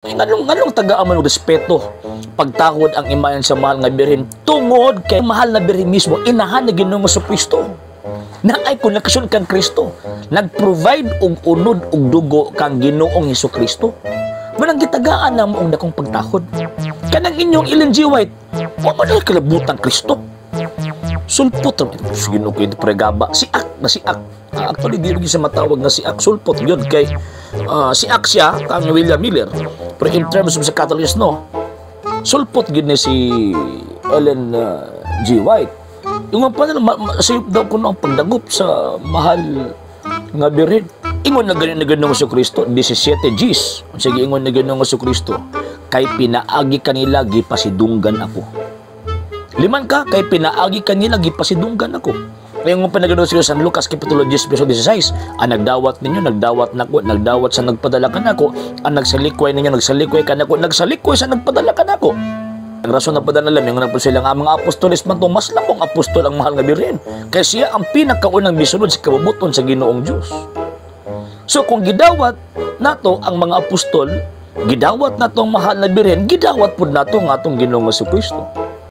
Nganong tagaan man og respeto, pagtahod ang imayan sa mahal nga Birhen? Tungod kay mahal na Birhen mismo, inahan na Ginoong Kristo. Naay koneksyon kang Kristo. Nag-provide og unod og dugo kang Ginoong Hesus Kristo. Manang gitagaan na mo og dakong pagtahod. Kanang inyong Ellen G. White, wa man na kalabutan Kristo. Sulpot ra sige no kay pregaba siak na siak. Actually, di rin siya matawag nga siak, sulpot yun kay siak siya kang William Miller. Pero in terms of sa Catholics, no, sulpot gid ni si Ellen G. White. Yung nga pa na sayop daw kuno ang pagdagop sa mahal nga Birhen. Ingon na ganin na Ginoong Kristo 17 Gs. Sige, ingon na Ginoong Kristo, "Kay pinaagi kanila gipasidunggan ako." Liman ka, "Kay pinaagi kanila gipasidunggan ako." Kaya nga pa nagano sila sa Lucas Kapitulo 10 verso 16, "Ang nagdawat ninyo, nagdawat nako, nagdawat sa nagpadala kanako. Ang nagsalikway ninyo, nagsalikway kanako, nagsalikway sa nagpadala kanako." Ang rason na padala lang, yung po sila nga mga apostoles man to, mas lamong apostol ang mahal nga Birhen. Kaya siya ang pinakaunang misunod sa kabubuton sa Ginoong Diyos. So kung gidawat nato ang mga apostol, gidawat nato ang mahal na Birhen, gidawat pud nato ang atong Ginoong Kristo.